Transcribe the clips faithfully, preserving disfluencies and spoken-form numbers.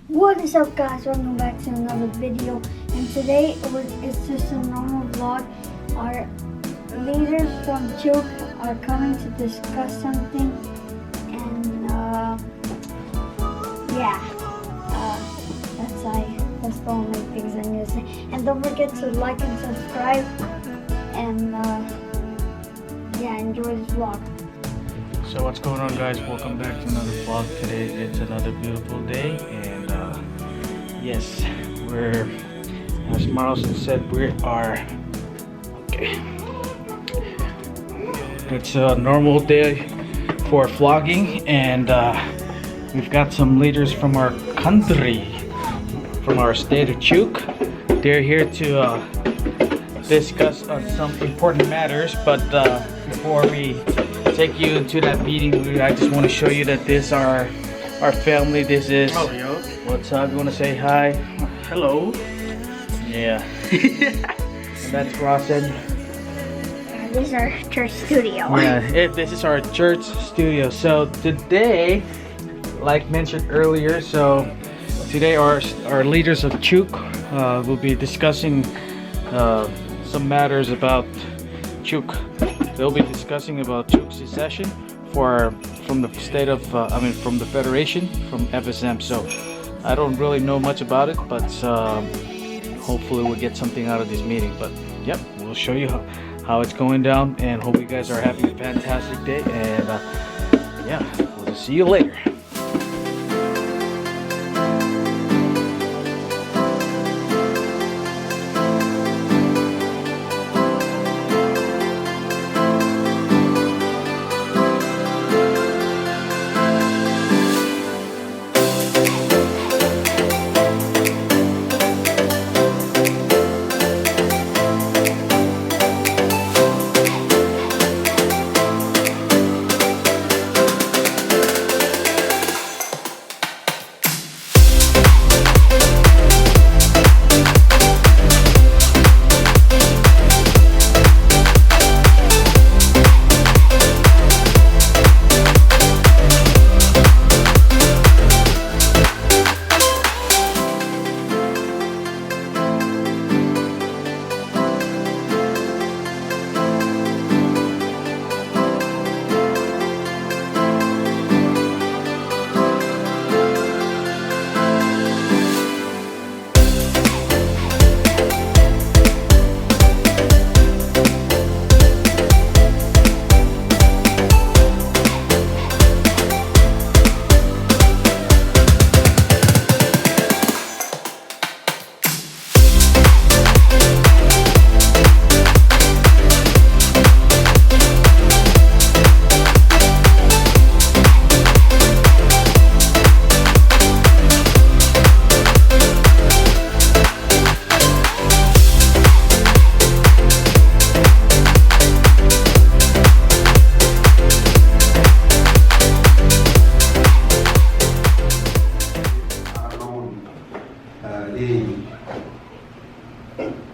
What is up, guys? Welcome back to another video. And today, we're- it's just a normal vlog. Our leaders from Chuuk are coming to discuss something. And, uh, yeah. Uh, that's I- that's the only things I'm gonna say. And don't forget to like and subscribe. And, uh, yeah, enjoy this vlog. So what's going on, guys? Welcome back to another vlog. Today it's another beautiful day, and, uh, yes, we're, as Marlon said, we are, okay. It's a normal day for vlogging, and, uh, we've got some leaders from our country, from our state of Chuuk. They're here to, uh, discuss on some important matters, but, uh, before we take you into that meeting, we- I just wanna show you that this are our family. This is Oh, yo. What's up? You wanna say hi? Hello. Yeah. And that's Rosen. Uh, this is our church studio. Yeah, it- this is our church studio. So today, like mentioned earlier, so today our our leaders of Chuuk, uh, will be discussing, uh, some matters about Chuuk. They'll be discussing about Chuuk secession for, from the state of, uh, I mean, from the federation, from F S M. So I don't really know much about it, but, um, hopefully we'll get something out of this meeting. But yep, we'll show you how, how it's going down, and hope you guys are having a fantastic day. And, uh, yeah, we'll see you later.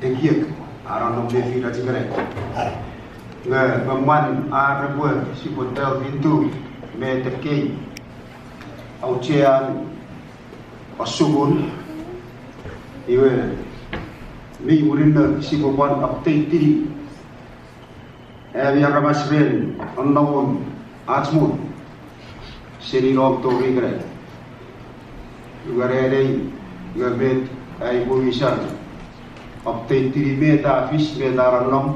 Ekiek, a nonnom mefi rech ikenai. Nge me mwan ar repwe sipwe delve into met ekkei auchean asukun, iwe mi murinno sipwe pwan update-ini ami aramas ren nonnomun ach muu seni nom tori ikenai. Iwe ren ei, iwe met ai pwe wisan update-ini met a fis, met a nonnom,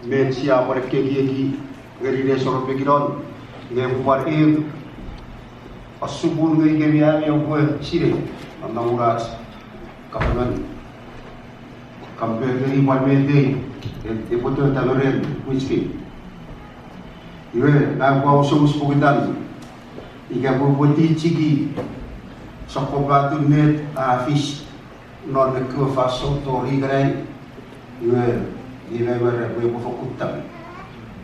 met sia pwan ekkekieki ngeni nesoponon, nge pwan eu asukun ngenikemi ami oupwe sinei nonnomun ach government, compare ngeni pwan met ei, e- epwe tota me ren which key. Iwe, ngang upwe omusomus pokiten ika pwe upwe tichiki sokkopaten met a fis non ekkewe fansoun tori ikenai, iwe, iwe, iwe repwe, epwe fokkun tam.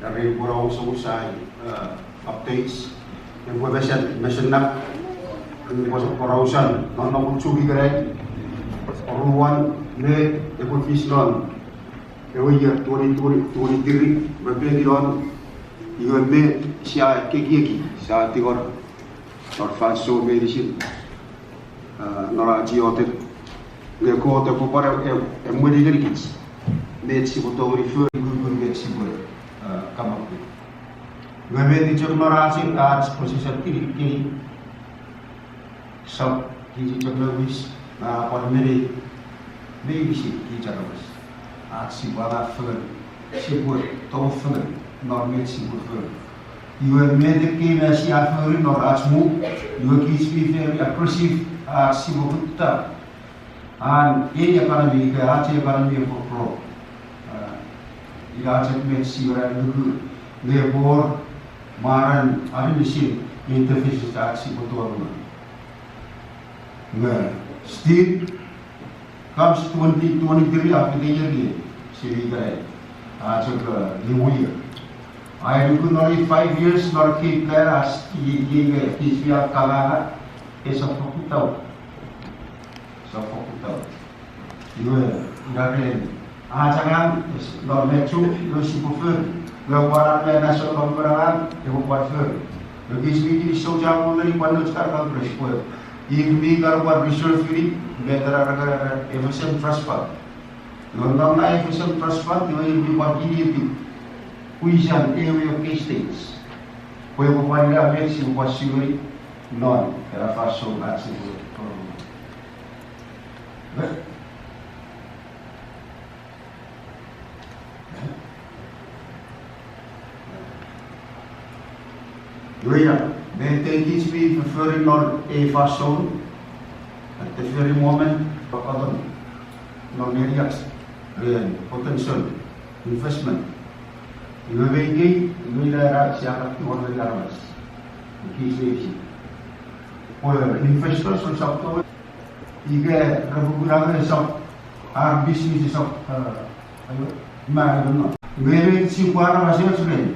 Are epwe omusomus ai, uh, updates, epwe mesen- mesena, epwe porausan nonnomun Chuuk ikenai, oruan met epwe fis non ewe year twenty twenty, twenty-three, me pekinon, iwe met sia ekkekieki, sia tingor non fansoun meinisin. Ah, non ach iotek, nge Kot epwe pwan e-, e-, emweni ngenikich met sipwe tongeni fori, kukkun met sipwe, ah, come up with. Nge met chok non ach, ach position kini, kini, sap kich chok nouwis, ah, pwan meni, meinisin kich aramas. Ach sipwe angang fengen, sipwe tong fengen non met sipwe fori. Iwe met ekkei me sia fori non ach muu, iwe kich mi very aggressive, ach sipwe kutta an ei economy ika ach economy epwe grow. Ah, ina chok met sia nuku, nge epwe wor mwaran aninisin, interfaces ach sipwe tonong. Nge still, comes twenty twenty-three, a fite ier, seni ikenai, a chok, uh, new year. Ai nuku non five years non ekkei plan, ach i, i, i, kich mi akkanganga, esap fokkun tau. Esap fokkun tau. Iwe, ina ren ach angang, es, non met chok, iwe sipwe fori. Nge pwan ach me national government angang, epwe pwan fori. Nge kich mi kinisou chapur ngeni pwan nouch kan Congress pwe ir mi kan pwan reserve ngeni met ra kan FSM trust fund. Iwe non na FSM trust fund, iwe ir mi pwan kiniti wisan ewe ekkei states pwe epwe pwan ina met sipwe pwan siwini non ena fansoun ach sipwe. Iwe ina, met kich mi fofori non ei fansoun, at the very moment, pakaton non neniach, ren potential investment. Iwe mei kei, iwe ina era sia kan tingor ngeni aramas. Kich meinisin. Pwe investors resap to Ika repwe kuna nge esap, ar business esap, eh, ayo, ma, ayo, no. Nge met sipwe aramas eoch ren,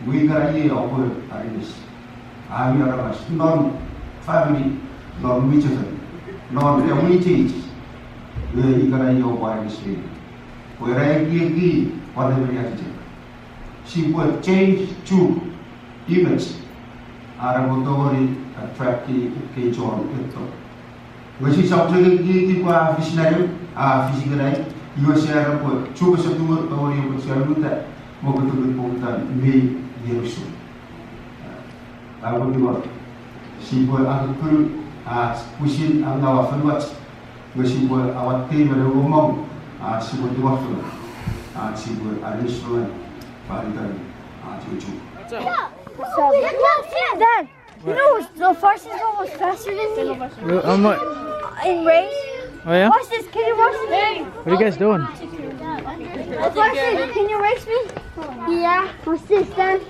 iwe ika ie oupwe aninis. Ami aramas, non family, non mwichefen, non, eh, mwicheich. Nge ika ie oupwe aninis ren. Pwe era ekieki, pwan emeni ach chok. Sipwe change to image. Are mo tongeni attract-i ekkei chon etto. Nge sisap chok ekieki pwe a fis nang, a fis ikenai, iwe sia era pwe chok ese tungor tongeni epwe chok muta, mo kutukut poputan mi ierusu. Awe tingor, sipwe akukkun ach pwisin angawa fonuach, nge sipwe awattei me neuomong ach sipwe tingor fengen, ach sipwe aninis fengen, paritan ach uchu. What's up? Dad, you know the first is almost faster than me. Well, I'm not. In race? Oh, yeah? Watch this. Can you watch this? What are you guys doing? Watch this. Can you race me? Yeah. Watch this, Dad.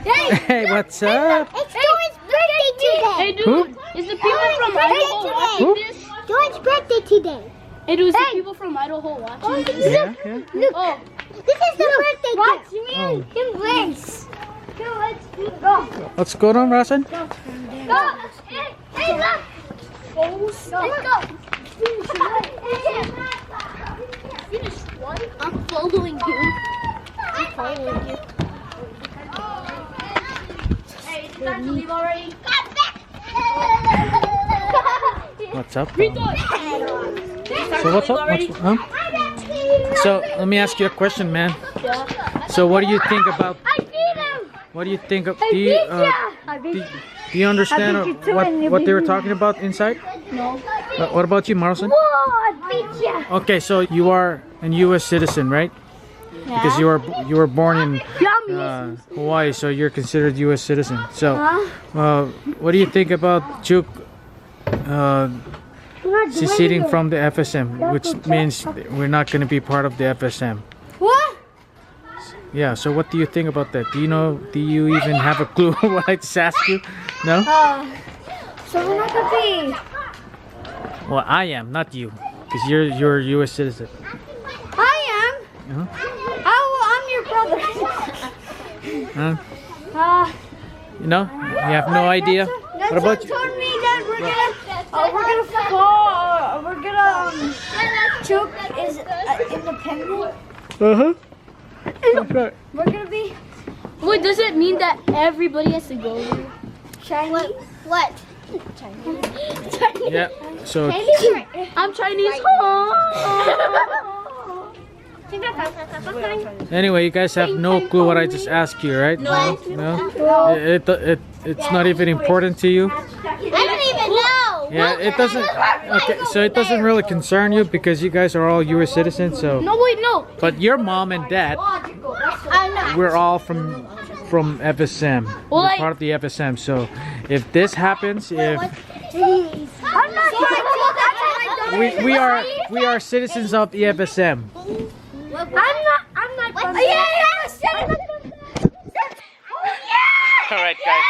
Hey, what's up? It's Jordan's birthday today. Hey, dude, who? Is the people from Idaho watching this? Jordan's birthday today. Hey, dude, is the people from Idaho watching this? Yeah, yeah. Look. Oh. This is the birthday gift. Watch me and him race. Go, let's go. What's going on, Rosen? Go. Go. Hey, look! Let's go! Finish what? Finish what? I'm following you. I'm following you. Hey, did you guys leave already? What's up, bro? So what's up? What's, huh? So let me ask you a question, man. Yeah. So what do you think about? I beat him. What do you think of, do you, uh, do, do you understand what, what they were talking about inside? No. Uh, what about you, Marlon? Whoa, I beat ya. Okay, so you are an U S citizen, right? Because you were, you were born in, uh, Hawaii, so you're considered U S citizen. So, uh, what do you think about Chuuk, uh, seceding from the F S M, which means we're not gonna be part of the F S M? What? Yeah, so what do you think about that? Do you know, do you even have a clue what I just asked you? No? Uh, so we're not gonna be. Well, I am, not you, 'cause you're, you're a U S citizen. I am. Uh-huh. I, I'm your brother. Huh? Uh, You know? You have no idea? What about you? Told me that we're gonna, uh, we're gonna fall, uh, we're gonna, um, Chuuk is, uh, independent. Uh-huh. That's right. We're gonna be. Wait, does it mean that everybody has to go there? Chinese? What? What? Yeah, so I'm Chinese. Anyway, you guys have no clue what I just asked you, right? No. No? It, it, it, it's not even important to you? I don't even know. Yeah, it doesn't. Okay, so it doesn't really concern you because you guys are all U S citizens, so. No, wait, no. But your mom and dad, I know. We're all from from F S M. Well, we're like part of the F S M, so if this happens, if I'm not we, we are we are citizens of the F S M. I'm not. I'm not. From All right, guys.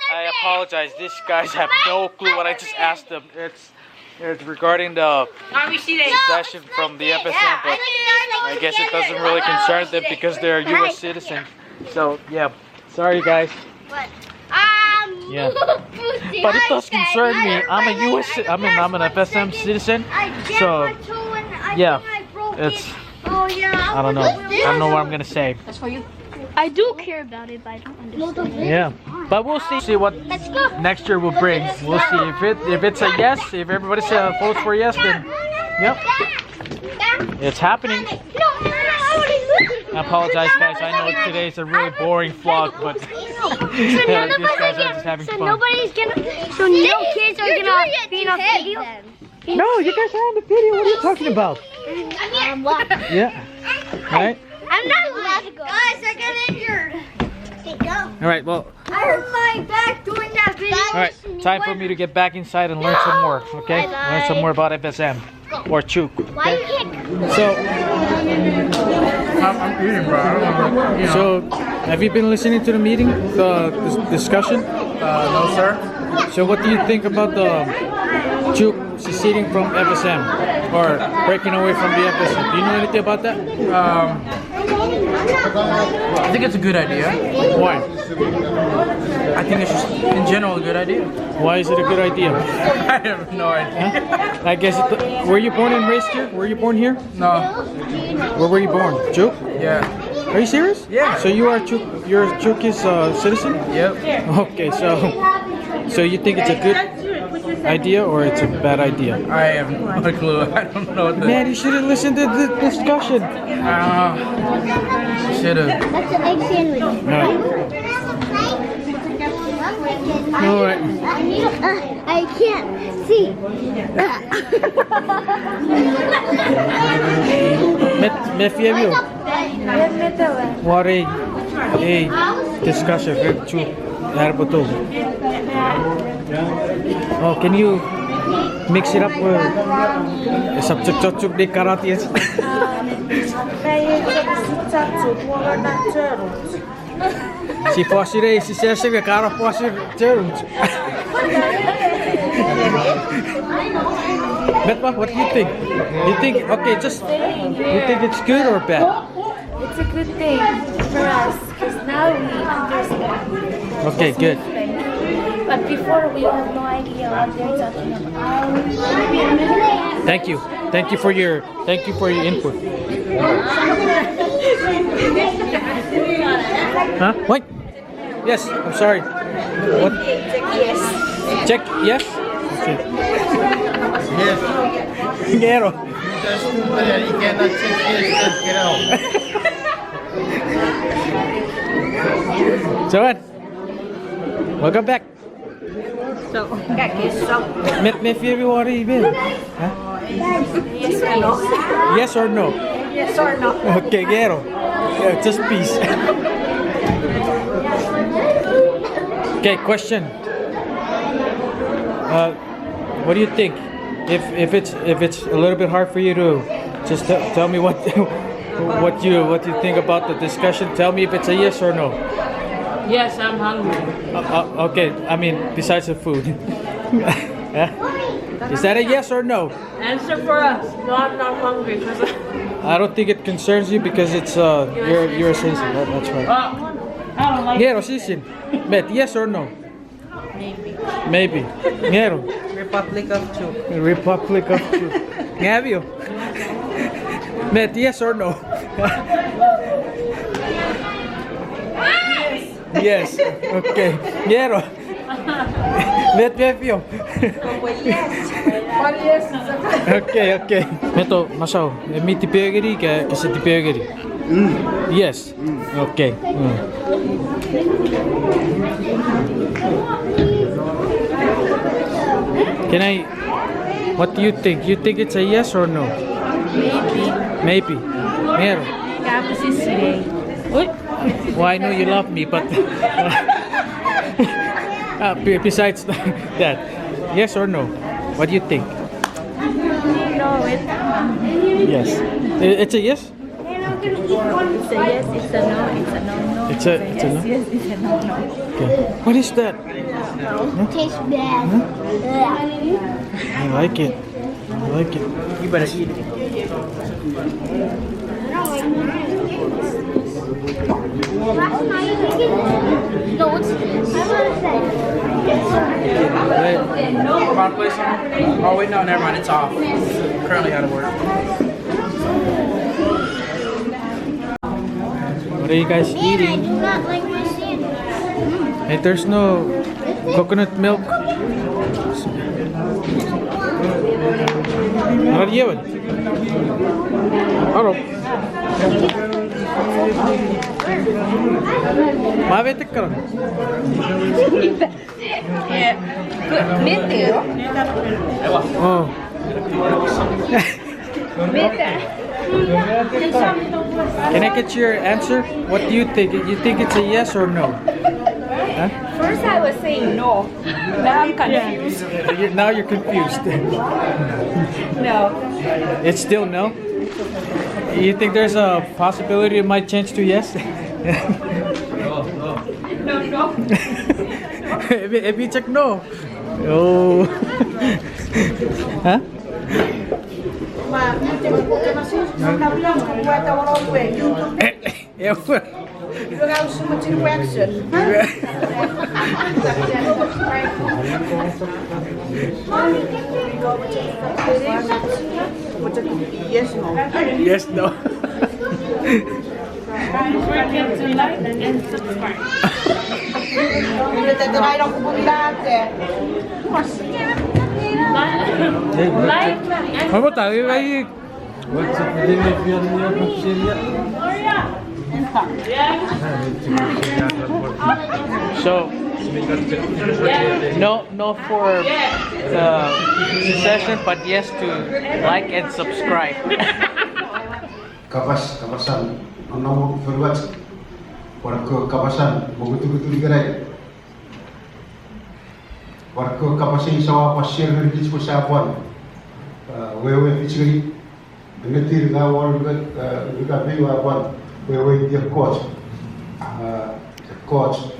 I apologize. These guys have no clue what I just asked them. It's it's regarding the session from the F S M, but I guess it doesn't really concern them because they're U S citizens. So yeah, sorry guys. Yeah. But it does concern me. I'm a U S ci-, I mean, I'm an F S M citizen. So yeah, it's, I don't know. I don't know what I'm gonna say. That's for you. I do care about it, but I don't understand. Yeah, but we'll see, see what next year will bring. We'll see if it, if it's a yes, if everybody says, votes for yes, then, yep, it's happening. I apologize, guys. I know today is a really boring vlog, but these guys are just having fun. So nobody's gonna, so no kids are gonna be in our video? No, you guys are on the video. What are you talking about? Yeah. All right. I'm not allowed to go. Guys, I got injured. All right, well. I hurt my back doing that video. All right, time for me to get back inside and learn some more, okay? Learn some more about F S M or Chuuk. Why you kick? So, I'm, I'm eating, bro. I don't know. So, have you been listening to the meeting, the dis- discussion? Uh, no, sir. So, what do you think about the Chuuk seceding from F S M or breaking away from the F S M? Do you know anything about that? Um, I think it's a good idea. Why? I think it's just, in general, a good idea. Why is it a good idea? I have no idea. Huh? I guess, it, were you born and raised here? Were you born here? No. Where were you born? Chuuk? Yeah. Are you serious? Yeah. So you are Chuuk, you're a Chuukese, uh, citizen? Yep. Okay, so, so you think it's a good idea or it's a bad idea? I have no clue. I don't know what the Man, you should have listened to the discussion. Uh, should have. That's an egg sandwich. No. All right. Uh, I can't see. Met, met fiemi? Wari ei discussion ren Chuuk. Ar bottom. Oh, can you mix it up with subject, subject de karate? Si fosi rei, si sese me karo fosi rei. But what, what do you think? You think, okay, just, you think it's good or bad? It's a good thing for us, 'cause now we understand. Okay, good. But before, we have no idea what they're talking about. Thank you. Thank you for your, thank you for your input. Huh? What? Yes, I'm sorry. What? Check yes. Check yes? Okay. Yes. Ngero. That's too bad. You cannot check yes, just get out. So what? Welcome back. So, okay, so. Met, met fiemi wari iben? Huh? Yes or no? Yes or no? Yes or no? Okay, ngero. Yeah, just peace. Okay, question. Uh, what do you think? If, if it's, if it's a little bit hard for you to just t- tell me what what you, what you think about the discussion, tell me if it's a yes or no. Yes, I'm hungry. Uh, uh, okay, I mean, besides the food. Yeah? Is that a yes or no? Answer for us. No, I'm not hungry 'cause I don't think it concerns you because it's, uh, you're, you're a citizen. That, that's right. Uh, I don't like Ngero, citizen. Met, yes or no? Maybe. Maybe. Ngero. Republic of Chuuk. Republic of Chuuk. Ngavio. Met, yes or no? Yes. Okay. Ngero. Met mefiom? Yes. Okay, okay. Meto, masau, e mi tipeeu ngeni ika kese tipeeu ngeni? Yes. Okay. Can I, what do you think? You think it's a yes or no? Maybe. Maybe. Mero. Well, I know you love me, but uh, be- besides that, yes or no? What do you think? No, it- Yes. I- It's a yes? It's a yes, it's a no, it's a no, no. It's a- it's a yes, no? Yes, it's a no, no. Okay. What is that? Tastes bad. Huh? Yeah. I like it. I like it. You better eat it. No, it's, I wanna say. Wait. Come on, play some. Oh, wait, no, never mind. It's off. Currently out of order. What are you guys eating? Man, I do not like my sandwich. Hey, there's no coconut milk. Ara iewen. Aro. Ma vetek karan. Yeah. Good. Me too. Oh. Can I get your answer? What do you think? You think it's a yes or no? Huh? First I was saying no. Now I'm confused. You're- now you're confused. No. It's still no? You think there's a possibility it might change to yes? No, no. If you check no. Oh. Huh? Yeah. Yes, no. Yes, no. Don't forget to like and subscribe. Like and subscribe. What's up with the So, no, no for the session, but yes to like and subscribe. Kapas, kapasan, nonnomun fonuach, pwan ekkewe kapasan mokutukutun ikenai. Pwan ekkewe kapas eis ua pwan share ngenikich pwe sia pwan, uh, wewe fich ngeni. Ennetin nga won, uh, ika pei ua pwan weweiti ekkoch. Uh, ekkoch.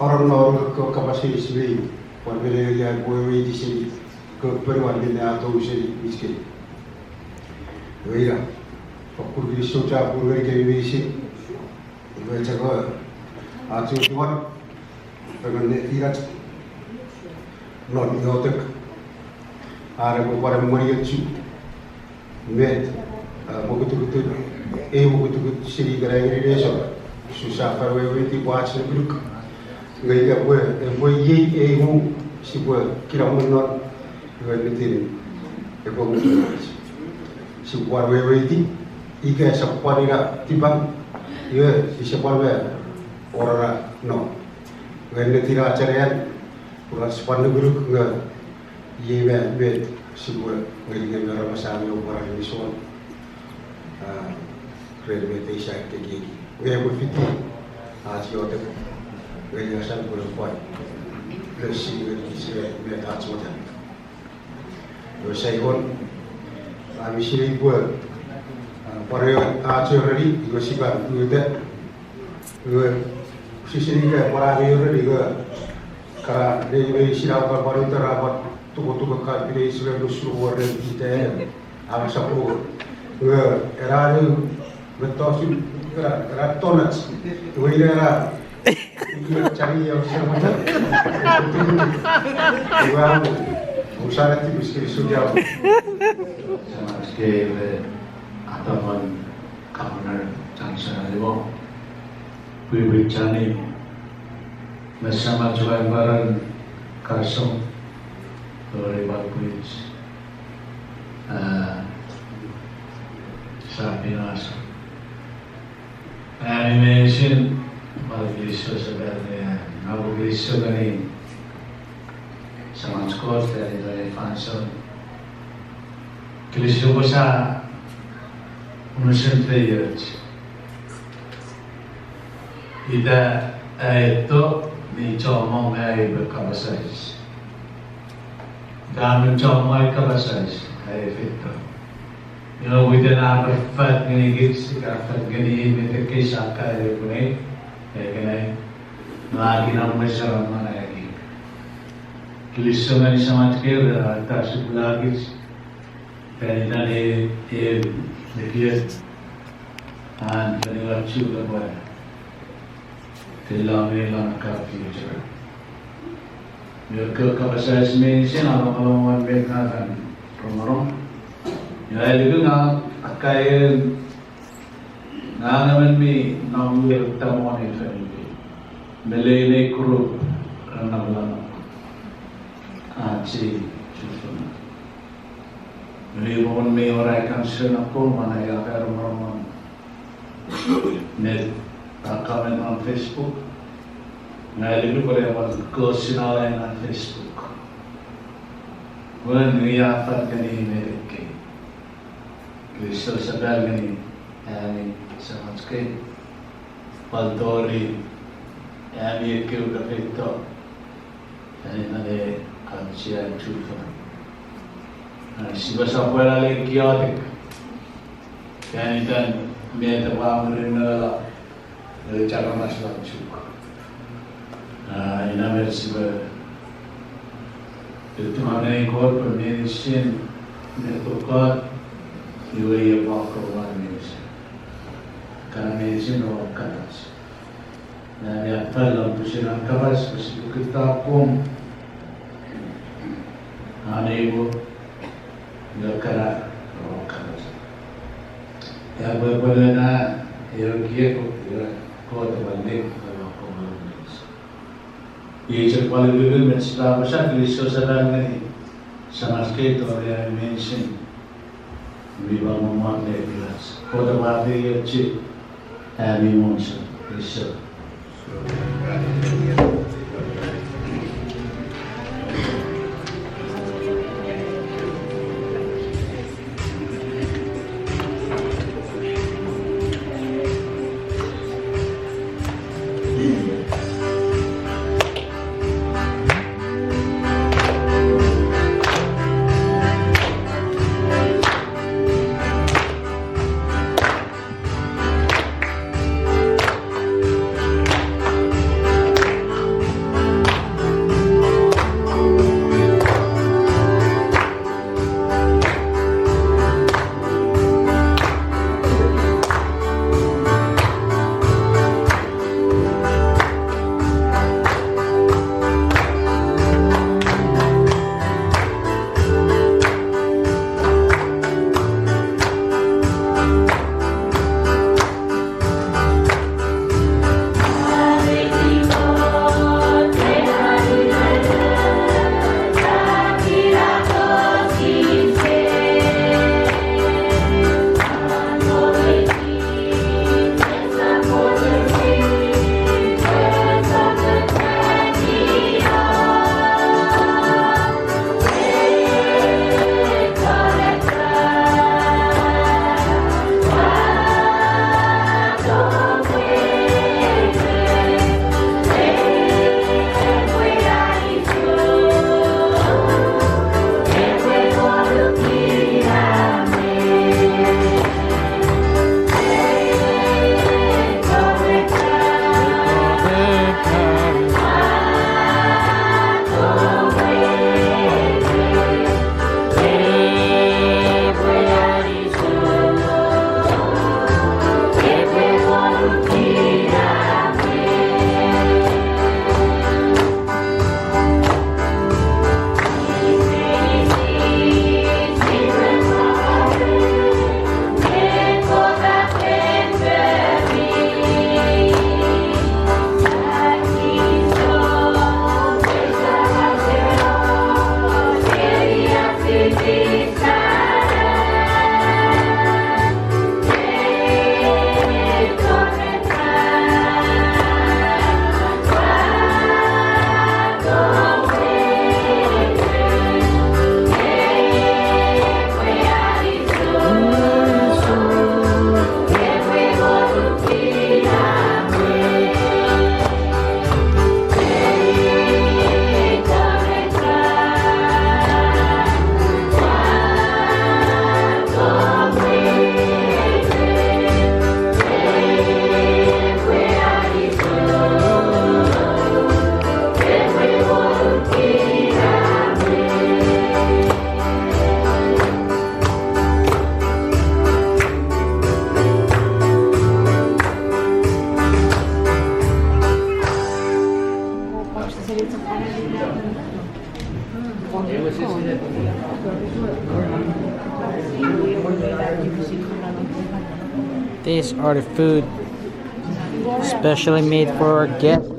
Aron non ekkewe kapas eis mi pwan mene ia weweiti seni ekkewe ponuan minne a tou seni Michigan. Iwe ina, fokkun kinisou chapur ngenikemi meinisin. Iwe chok, uh, ach etiwa fengen nefinach non iotek, are epwe pwan emweniochu met, uh, mokutukutun, ei mokutukut seni ikenai ngeni nesor, usun sia pwan weweiti pwe ach nukunuk. Nge ika pwe epwe iei ei muu sipwe kinamwe non, iwe ennetin epwe mut. Sipwe pwan weweiti, ika esap pwan ina tipan, iwe sisap pwan me orara no. Nge ennetin ach anean, pun ach pwan nukunuk nge iei me met sipwe ngeni ngeni aramas ami o pwan aninis won, uh, ren met ei sia ekieki. Nge epwe fiti ach iotek ngeni asan pwe epwe pwan blessing ngenikich ren met ach mochen. Iwe saikon, ami sinei pwe, uh, pwan ewe ach oreni, iwe sipan uta. Iwe, sisini ika pwan ami oreni, iwe, kana nei meinisin a kan pwan uta ra pwan tukotuko kan pine Israel nusun wor ren ita. Apasa pwe, iwe, era ne mettoch, era, era tonach. Iwe ina era, iwe chani ia usun mata. Iwe amu, usun ati miskini sudia. Sama ske iwe, ataman, governor, chani sana iwo. Pwiwi chani. Me Samach we mwarar kasong, tori pwan pwich, a, sa pinasor. Ami meinisin, pwan kilisou sefan, a, a pwan kilisou ngeni Samach Kot, a, ita ei fansoun. Kilisou pwe sa unusen feioch. Ita, a, eto, mi chommong ai pwe kapas eis. Ita mi chommong ai kapas eis, a, feito. Ina witen a pwe fat ngeni kich, ika fat ngeni ei met ekkei sa kaeo pwunei, ekenai, nge a kinamwe saram non ai ekiek. Kilisou ngeni Samach Kot, a, ita sipwe laki, fan itan ei, ei, ekiek, an fan itan Chuuk epwe, te lami lon ka future. Nge ekkewe kapas eis meinisin a longolongon met ngang kan rongorong. Nge ai luku ngang akkaewin ngang emon mi nom ie tamon ei family. Me lei nei group ren namlano. A, chi, chi fun. Nge mi wor me wor ai concern akkom, ngang ua kan rongorong won met a comment non Facebook. Ngang ua luku pwe le won kosinal non Facebook. Won ngang ua fat ngeni met ekkei. Kilisou sefan ngeni ami Samach Kot. Pwan tori ami ekkewe ka feito. Fan itan ei kapas eis a chufengen. A, sipwe sopwela le iotek. Fan itan met epwe murinno lon ewe aramas lon Chuuk. A, ina met sipwe, ita ngeni Kot pwe meinisin met Kot, iwe epwe akkom meinisin. Kana meinisin o kapas. Nge ami a pwal lon pwisin an kapas, pwe sipwe kutta akkom. Aneiwo, nge kana o kapas. Epwe pwelena, ewe ekiek, ewe Kot epwe lek, epwe akkom meinisin. Iei chok pwal ukukun met sipwe apasa. Kilisou sefan ngeni Samach Kot tori ami meinisin mi pwan mommot ne kilas. Kot epwe afeiochu ami monson. Kilisou. These are the food specially made for our guests.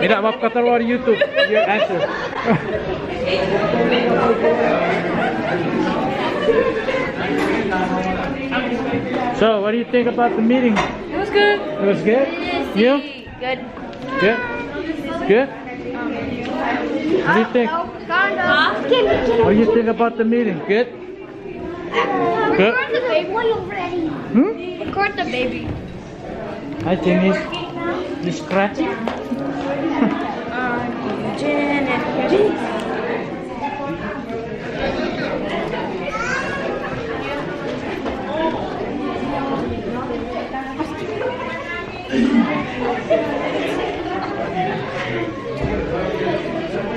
Ina map katan won YouTube, your answer. So, what do you think about the meeting? It was good. It was good? You? Good. Good? Good? What do you think? Kind of. What do you think about the meeting? Good? Good? Record the baby already. Hmm? Record the baby. I think he's, he's scratching.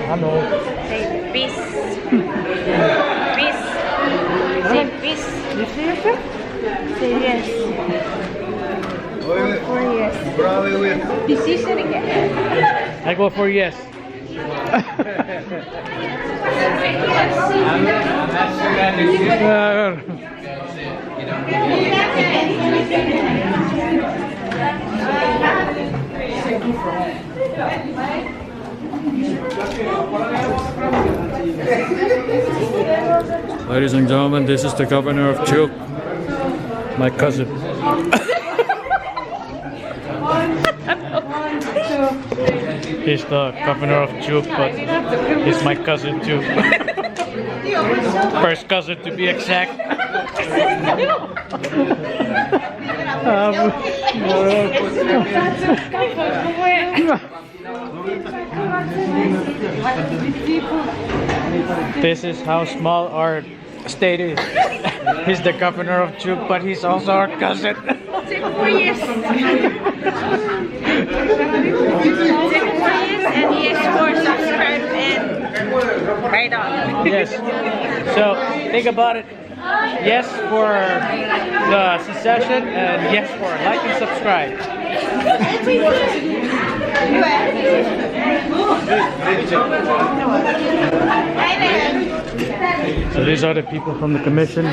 Hello. Say peace. Peace. Say peace. You see yourself? Say yes. Go for yes. Decision again. I go for yes. Ladies and gentlemen, this is the governor of Chuuk, my cousin. He's the governor of Chuuk, but he's my cousin too. First cousin, to be exact. Um, this is how small our state is. He's the governor of Chuuk, but he's also our cousin. Six more years. Six more years and yes, more subscribe and right on. Yes. So, think about it. Yes for the secession and yes for like and subscribe. So these are the people from the commission.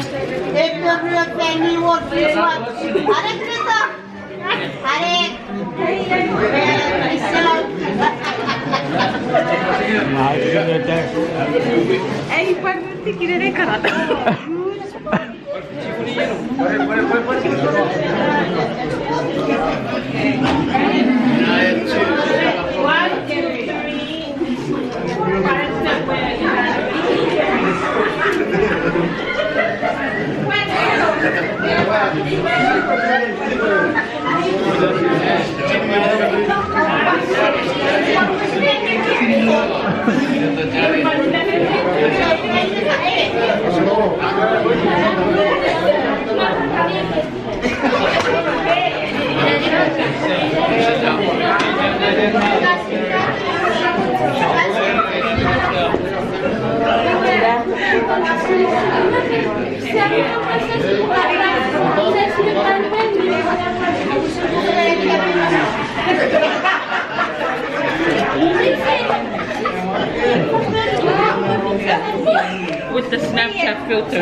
With the Snapchat filter.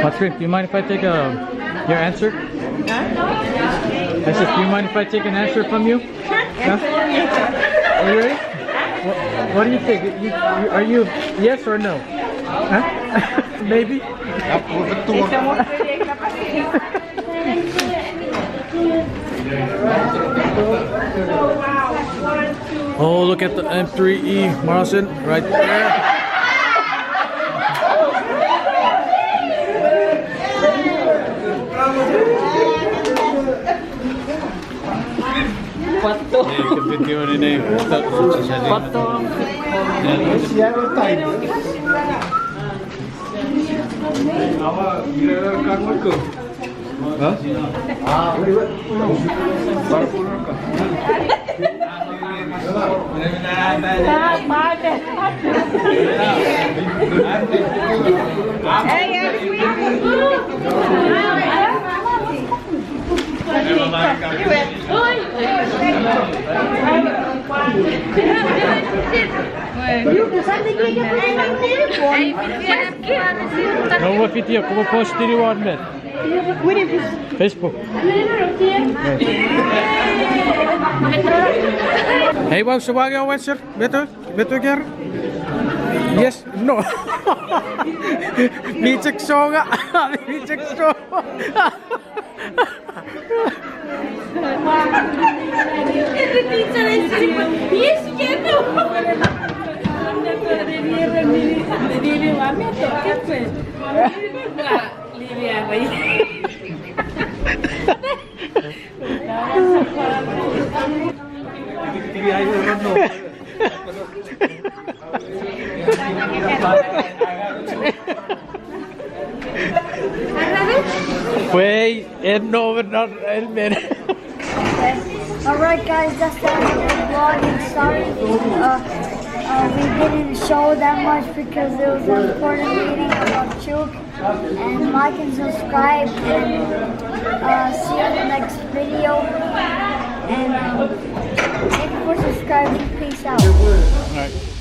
Patrick, do you mind if I take, uh, your answer? I said, do you mind if I take an answer from you? Huh? Are you ready? What, what do you think? You, you, are you yes or no? Huh? Maybe? Wow. One, two, Oh, look at the M three E Morrison right there. Patto. Patto. No, what video? Come post it on, man. Facebook. Hey, wow, so why you answer? Better? Better care? Yes? No. Mi chok songa. Mi chok songa. Wait, and no, but not, and man. Okay. All right, guys, that's the end of the vlog. And sorry, uh, uh, we didn't show that much because it was an important meeting about Chuuk. And like and subscribe, and, uh, see you in the next video. And, um, thank you for subscribing. Peace out. All right.